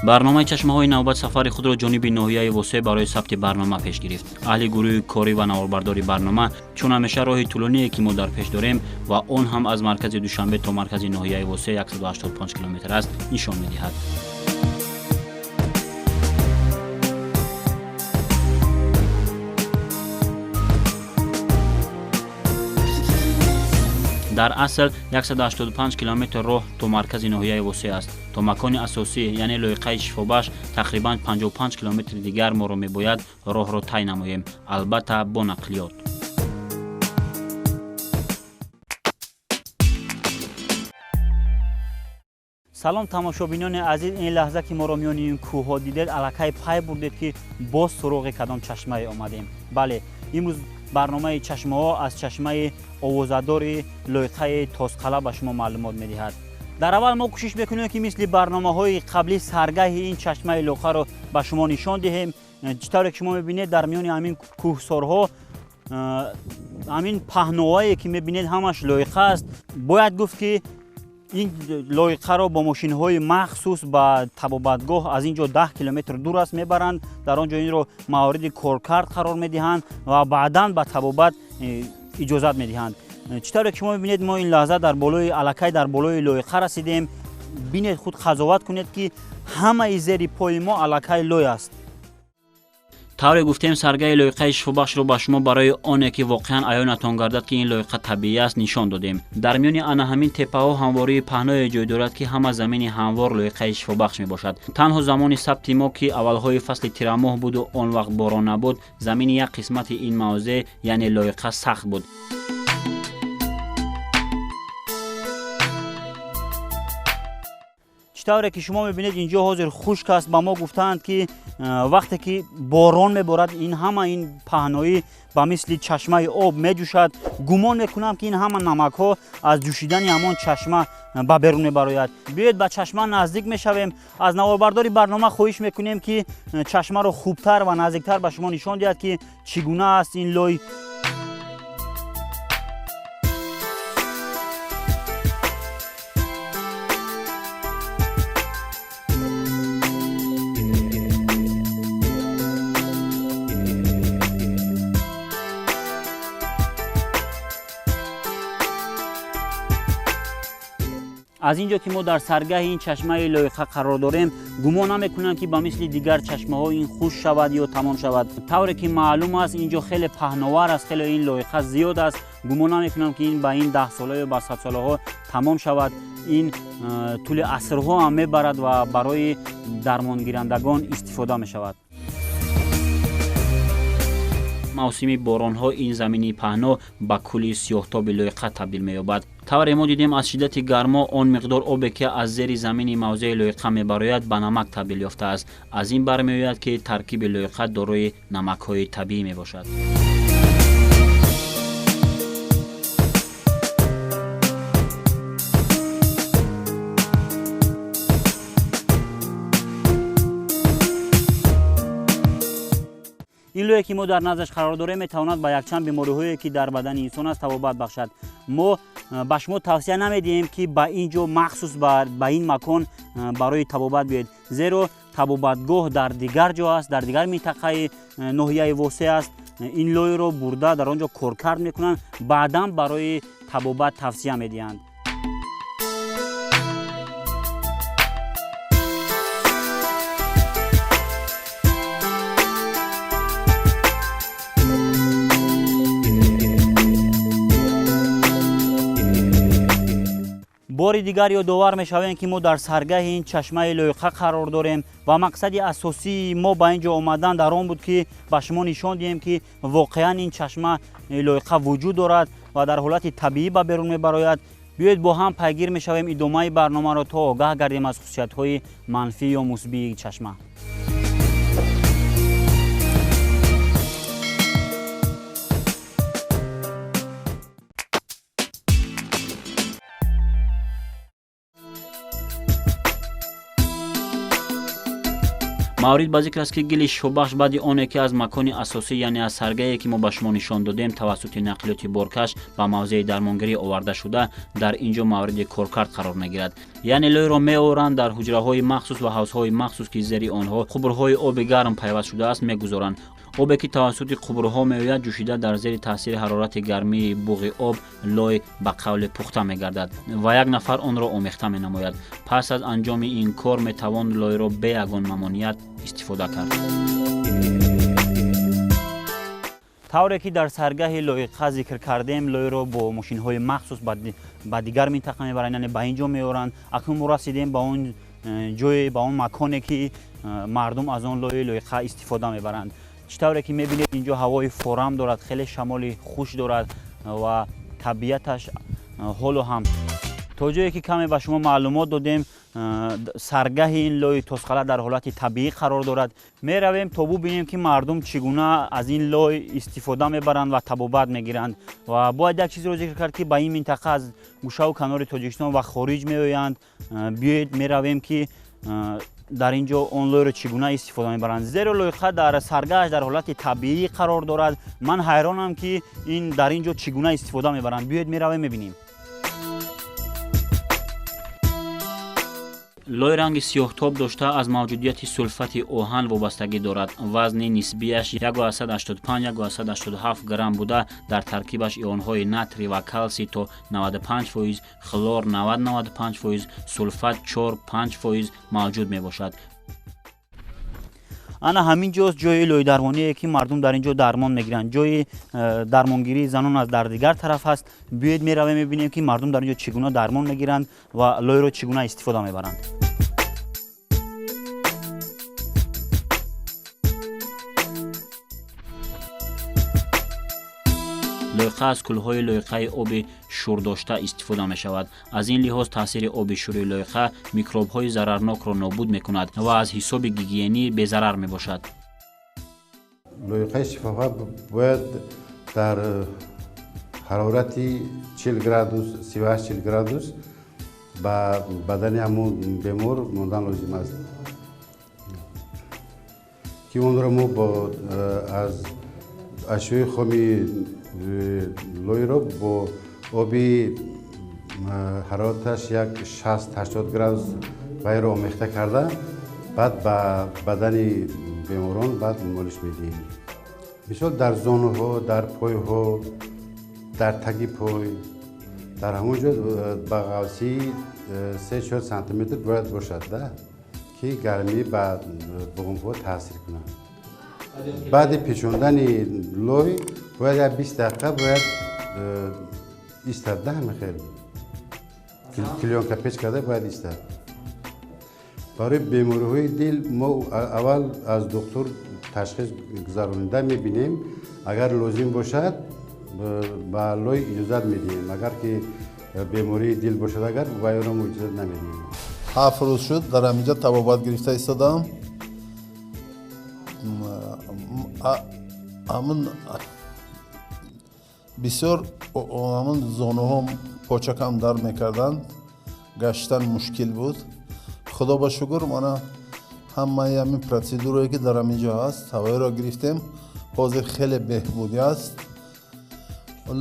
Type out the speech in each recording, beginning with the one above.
Барномаи чашмаҳои навбат сафари худро ҷониби ноҳияи Восеъ барои сабти барнома пеш гирифт. Аҳли гурӯҳи корӣ ва наворбардори барнома чун ҳамеша роҳи тӯлоние, ки мо дар пеш дорем ва он ҳам аз маркази Душанбе то маркази ноҳияи Восеъ 185 километр аст, нишон медиҳад. Дар асл 185 километр роҳ то маркази ноҳияи Восеъ аст. То макони асосӣ, яъне лоиқаи шифобахш, тақрибан 55 километри дигар моро мебояд роҳро тай намоем, албатта бо нақлиёт. Салом, тамошобинони азиз. Ин лаҳза, ки моро миёни ин кӯҳҳо дидед, аллакай пай бурдед, ки боз суроғи кадом чашмае омадем. Бале, имрӯз барномаи чашмаҳо аз чашмаи овозадори лоиқаи Тозқалъа ба шумо маълумот медиҳад. Дар аввал мо кӯшиш мекунем, ки мисли барномаҳои қаблӣ саргаҳи ин чашмаи лоиқаро ба шумо нишон диҳем. Чӣ тавре ки шумо мебинед, дар миёни ҳамин кӯҳсорҳо, ҳамин паҳновае ки мебинед, ҳамаш лоиқа аст. Бояд гуфт, ки ин лоиқаро бо мошинҳои махсус ба табобатгоҳ, аз ин ҷо 10 километр дур аст, мебаранд. Дар он ҷо инро мавриди коркард қарор медиҳанд ва баъдан ба табобат иҷозат медиҳанд. Чӣ тавре ки шумо мебинед, мо ин лаҳза дар болои аллакай дар болои лоиқа расидем. Бинед, худ қазоват кунед, ки ҳамаи зери пои мо аллакай лой аст. Тавре гуфтем, саргаҳи лоиқаи шифобахшро ба шумо барои оне ки воқеан аёнатон гардад, ки ин лоиқа табиӣ аст, нишон додем. Дар миёни ана ҳамин теппаҳо ҳамвории паҳное ҷой дорад, ки ҳама замини ҳамвор лоиқаи шифобахш мебошад. Танҳо замони сабти мо, ки аввалҳои фасли тирамоҳ буду он вақт борон набуд, замини як қисмати ин мавзеъ, яъне лоиқа, сахт буд. Чӣ тавре ки шумо мебинед, инҷо ҳозир хушк аст. Ба мо гуфтаанд, ки вақте ки борон меборад, ин ҳама ин паҳноӣ ба мисли чашмаи об меҷӯшад. Гумон мекунам, ки ин ҳама намакҳо аз ҷӯшидани ҳамон чашма ба берун мебарояд. Биёед, ба чашма наздик мешавем. Аз наворбардори барнома хоҳиш мекунем, ки чашмаро хубтар ва наздиктар ба шумо нишон диҳад, ки чӣ гуна аст ин лой. Аз ин ҷо, ки мо дар саргаҳи ин чашмаи лоиқа қарор дорем, гумон намекунам, ки ба мисли дигар чашмаҳо ин хушк шавад ё тамом шавад. Тавре ки маълум аст, ин ҷо хеле паҳновар аст, хеле ин лоиқа зиёд аст. Гумон намекунам, ки ин ба ин 10 сола ё ба садсолаҳо тамом шавад. Ин тӯли асрҳо ҳам мебарад ва барои дармонгирандагон истифода мешавад. Мавсими боронҳо ин замини паҳно ба кӯли сиёҳтоби лоиқа табдил меёбад. Тавре мо дидем, аз шиддати гармо он миқдор обе, ки аз зери замини мавзеи лоиқа мебарояд, ба намак табдил ёфтааст. Аз ин бармеояд, ки таркиби лоиқа дорои намакҳои табиӣ мебошад. Ин лое, ки мо дар наздаш қарор дорем, метавонад ба якчанд бемориҳое, ки дар бадани инсон аст, табобат бахшад. Мо ба шумо тавсия намедиҳем, ки ба ин ҷо, махсус ба ин макон барои табобат биёед, зеро табобатгоҳ дар дигар ҷо аст, дар дигар минтақаи ноҳияи Восеъ аст. Ин лойро бурда дар он ҷо коркард мекунанд, баъдан барои табобат тавсия медиҳанд. Бори дигар ёдовар мешавем, ки мо дар саргаҳи ин чашмаи лоиқа қарор дорем ва мақсади асосии мо ба ин ҷо омадан дар он буд, ки ба шумо нишон диҳем, ки воқеан ин чашма лоиқа вуҷуд дорад ва дар ҳолати табиӣ ба берун мебарояд. Биёед, бо ҳам пайгир мешавем идомаи барномаро, то огаҳ гардем аз хусусиятҳои манфӣ ё мусбии чашма. Маврид ба зикр аст, ки гили шифобахш баъди оне ки аз макони асосӣ, яъне аз саргае ки мо ба шумо нишон додем, тавассути нақлиёти боркаш ба мавзеи дармонгарӣ оварда шуда, дар ин ҷо мавриди коркард қарор мегирад. Яъне лойро меоранд, дар ҳуҷраҳои махсус ва ҳавзҳои махсус, ки зери онҳо қубурҳои оби гарм пайваст шудааст, мегузоранд. Обе ки тавассути қубурҳо меояд, ҷӯшида дар зери таъсири ҳарорати гармии буғи об лой ба қавле пухта мегардад ва як нафар онро омехта менамояд. Пас аз анҷоми ин кор метавон лойро бе ягон мамоният истифода кард. Тавре ки дар саргаҳи лоиқа зикр кардем, лойро бо мошинҳои махсус ба дигар минтақа мебаранд, яъне ба ин ҷо меоранд. Акнун мо расидем ба он ҷое, ба он маконе ки мардум аз он лои лоиқа истифода мебаранд. Чӣ тавре ки мебинед, ин ҷо ҳавои форам дорад, хеле шамоли хуш дорад ва табиаташ ҳоло ҳам то ҷое ки каме ба шумо маълумот додем, саргаҳи ин лои Тозқалъа дар ҳолати табиӣ қарор дорад. Меравем то бубинем, ки мардум чӣ гуна аз ин лой истифода мебаранд ва табобат мегиранд. Ва бояд як чизро зикр кард, ки ба ин минтақа аз гӯшаву канори Тоҷикистон ва хориҷ меоянд. Биёед, меравем, ки дар ин ҷо он лойро чӣ гуна истифода мебаранд, зеро лойқа дар саргаҳаш дар ҳолати табиӣ қарор дорад. Ман ҳайронам, ки ин дар ин ҷо чӣ гуна истифода мебаранд. Биёед, меравем, мебинем. Лой ранги сиёҳтоб дошта, аз мавҷудияти сулфати оҳан вобастагӣ дорад. Вазни нисбияш 1,85-1,87 грамм буда, дар таркибаш ионҳои натрий ва калсий то 95%, хлор 90-95%, сулфат 4-5% мавҷуд мебошад. Ана ҳамин ҷост ҷои лойдармоние, ки мардум дар ин ҷо дармон мегиранд. Ҷои дармонгирии занон аз дар дигар тараф аст. Биёед, меравем, мебинем, ки мардум дар ин ҷо чӣ гуна дармон мегиранд ва лойро чӣ гуна истифода мебаранд. Лойқа аз кӯлҳои лойқаи оби шӯрдошта истифода мешавад. Аз ин лиҳоз таъсири оби шӯри лойқа микробҳои зарарнокро нобуд мекунад ва аз ҳисоби гигиенӣ безарар мебошад. Лойқаи шифобахш бояд дар ҳарорати 40 градус, 38-40 градус ба бадани ҳамон бемор мондан лозим аст, ки онро мо аз ашёи хоми лойро бо оби ҳарораташ як 60-80 градус вайро омехта карда, баъд ба бадани беморон баъд молиш медиҳем. Мисол, дар зонуҳо, дар пойҳо, дар таги пой, дар ҳамон ҷо ба ғафсии 3-4 сантиметр бояд бошад, ки гармӣ ба буғумҳо таъсир кунад. Баъди печондани лой бояд як 20 дақиқа бояд истад, да, ҳама хел клеёнка печ карда бояд истад. Барои бемориҳои дил мо аввал аз духтур ташхис гузаронида мебинем. Агар лозим бошад, ба лой иҷозат медиҳем. Агар ки бемории дил бошад, агар вайро мо иҷозат намедиҳем. 7 рӯз шуд дар ҳаминҷо табобат гирифта истодам. Ҳамун бисёр ҳамун зонуҳом, почакам дард мекарданд, гаштан мушкил буд. Худо ба шукр, мана ҳамаи ҳамин процедурае ки дар ҳамин ҷо ҳаст, ҳавоиро гирифтем. Ҳозир хеле беҳбудӣ аст.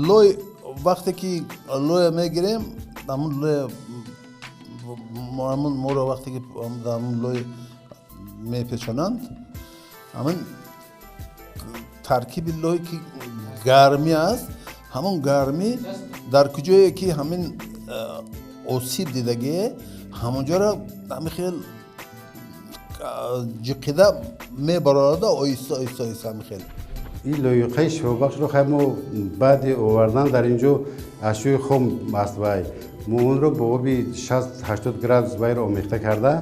Лой вақте ки лоя мегирем, ҳамун лоя ҳамун моро вақте ки дар ҳамун лой мепечонанд, ҳамин таркиби лой ки гармӣ аст, ҳамон гармӣ дар куҷое ки ҳамин осиб дидагие, ҳамонҷоро ҳамин хел ҷиқида мебарорада, оҳиста оҳиста оҳиста ҳамин хел. Ин лоиқаи шифобахшро хай мо баъди овардан дар ин ҷо ашёи хом аст, вай мо онро бо оби 60-80 градус вайро омехта карда,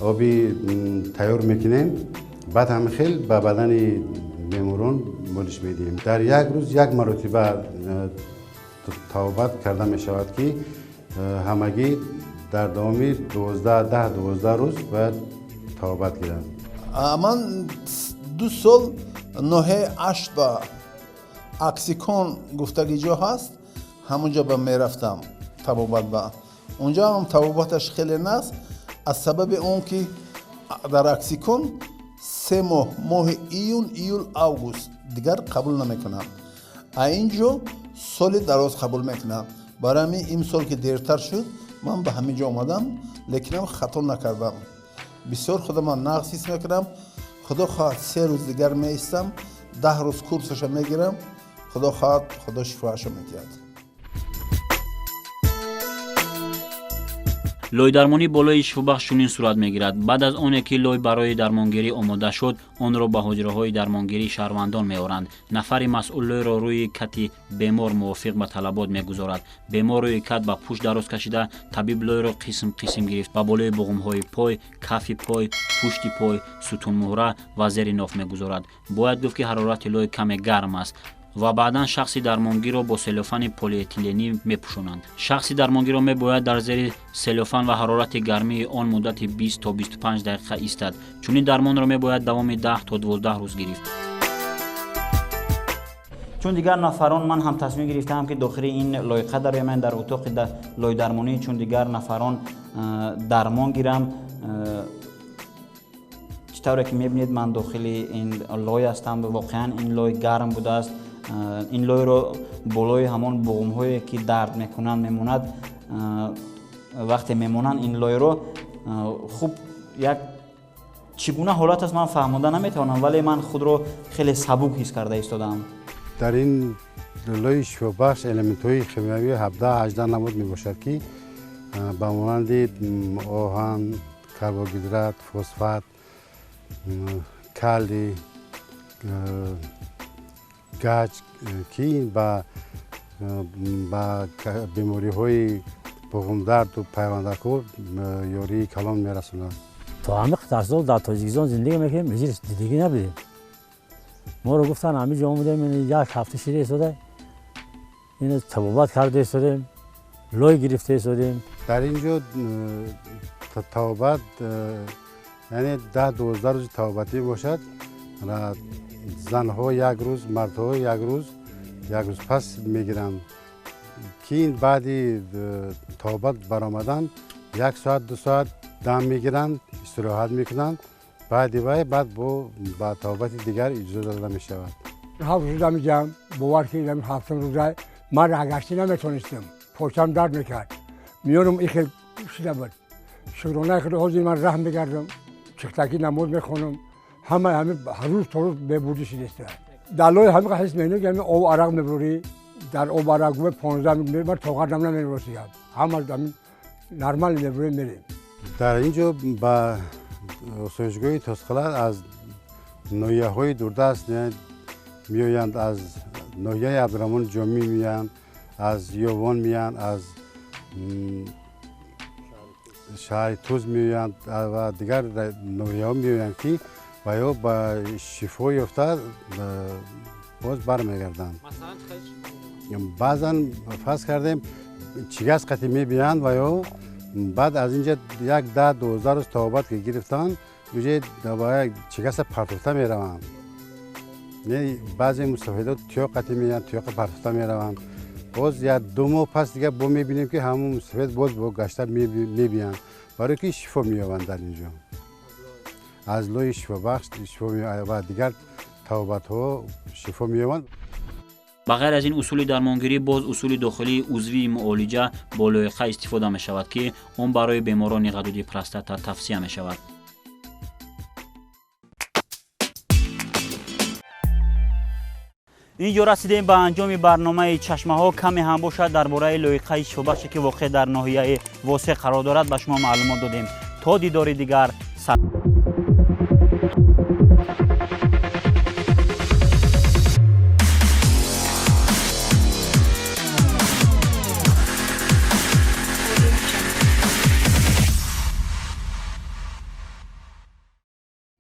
оби тайёр мекунем. Баъд ҳамин хел ба бадани беморон молиш медиҳем. Дар як рӯз як маротиба табобат карда мешавад, ки ҳамагӣ дар давоми 10-12 рӯз бояд табобат гиранд. Ман 2 сол ноҳияи Ашт ба Аксикон гуфтаги ҷо ҳаст, ҳамонҷо ба мерафтам табобат ба. Онҷо ҳам табобаташ хеле наст, аз сабаби он ки дар Аксикон 3 моҳ, моҳи июн, июл, август дигар қабул намекунанд. А ин ҷо соли дароз қабул мекунанд. Барои ҳамин имсол ки дертар шуд, ман ба ҳамин ҷо омадам, лекинам хато накардам. Бисёр худаман нағз ҳис мекунам. Худо хоҳад 3 рӯз дигар меистам, 10 рӯз курсаша мегирам. Худо хоҳад, Худо шифоаша медиҳад. Лойдармонӣ болои шифобахш чунин сурат мегирад. Баъд аз оне ки лой барои дармонгирӣ омода шуд, онро ба ҳуҷраҳои дармонгирии шаҳрвандон меоранд. Нафари масъул лойро рӯи кати бемор мувофиқ ба талабот мегузорад. Бемор рӯи кат ба пушт дароз кашида, табиб лойро қисм қисм гирифт ба болои буғумҳои пой, кафи пой, пушти пой, сутунмуҳра ва зери ноф мегузорад. Бояд гуфт, ки ҳарорати лой каме гарм аст ва баъдан шахси дармонгирро бо селофани полиэтиленӣ мепӯшонанд. Шахси дармонгирро мебояд дар зери селофан ва ҳарорати гармии он муддати 20 то 25 дақиқа истад. Чунин дармонро мебояд давоми 10 то 12 рӯз гирифт. Чун дигар нафарон ман ҳам тасмим гирифтаам, ки дохили ин лоиқа дароям, дар утоқи лойдармонӣ чун дигар нафарон дармон гирам. Чӣ тавре ки мебинед, ман дохили ин лой ҳастам. Воқеан ин лой гарм будааст. Ин лойро болои ҳамон буғумҳое ки дард мекунанд мемонад. Вақте мемонанд ин лойро, хуб як чӣ гуна ҳолат аст, ман фаҳмонда наметавонам, вале ман худро хеле сабук ҳис карда истодаам. Дар ин лои шифобахш элементҳои химиявӣ 17-18 намуд мебошад, ки ба монанди оҳан, карбогидрат, фосфат, калий, гач, ки ба бемориҳои буғумдарду пайвандакҳо ёрии калон мерасонад. То ҳамин қадар дар Тоҷикистон зиндагӣ мекунем, ҳеҷ дидагӣ набудем. Моро гуфтан ҳамин ҷо омадем, як ҳафта шида истода, ино табобат карда истодем, лой гирифта истодем. Дар ин ҷо табобат, яъне 10-12 рӯзи табобатӣ бошад. Занҳо як рӯз, мардҳо як рӯз, як рӯз пас мегиранд, ки ин баъди табобат баромадан 1 соат, 2 соат дам мегиранд, истироҳат мекунанд. Баъди вай баъд ба табобати дигар иҷоза дода мешавад. 7 рӯза меҷам, бовар кардам, 7 рӯза ман раҳгаштӣ наметонистам, почам дард мекард, миёнам ихел шида буд. Шукронаи худо ҳозир ман раҳм мегардам, чихтакӣ намоз мехонам. Ҳама ҳамин рӯз то рӯз бебурдӣ шудааст. Дар лои ҳамин ҳис мекунем, ки ҳамин об арақ мебурӣ, дар об арақ гӯе 15 минут ман тоқат ҳам намерасидам. Ҳама ҳамин нормал мебурем, мерем. Дар ин ҷо ба осоишгоҳи Тосқала аз ноҳияҳои дурдаст меоянд, аз ноҳияи Абдураҳмони Ҷомӣ меоянд, аз Ёвон меоянд, аз шаҳри Туз меоянд ва дигар ноҳияҳо меоянд, ки ва ё ба шифо ёфта боз бармегарданд. Баъзан фарз кардем чигас қатӣ мебиёянд ва ё баъд аз инҷа як 10-12 рӯз табобат ки гирифтанд, уже чигаса партофта мераванд. Баъзе мустафидот тиёқ қатӣ меоянд, тиёқа партофта мераванд. Боз як 2 моҳ пас дигар бо мебинем, ки ҳамон мустафид боз бо гашта мебиёянд, барои ки шифо меёбанд дар инҷо. Аз лои шифобахш шифо ва дигар табобатҳо шифо меёбанд. Ба ғайр аз ин усули дармонгирӣ боз усули дохилии узвии муолиҷа бо лоиқа истифода мешавад, ки он барои беморони ғадуди простата тавсия мешавад. Ин ҷо расидем ба анҷоми барномаи чашмаҳо. Каме ҳам бошад дар бораи лоиқаи шифобахше, ки воқеъ дар ноҳияи Восеъ қарор дорад, ба шумо маълумот додем. То дидори дигар.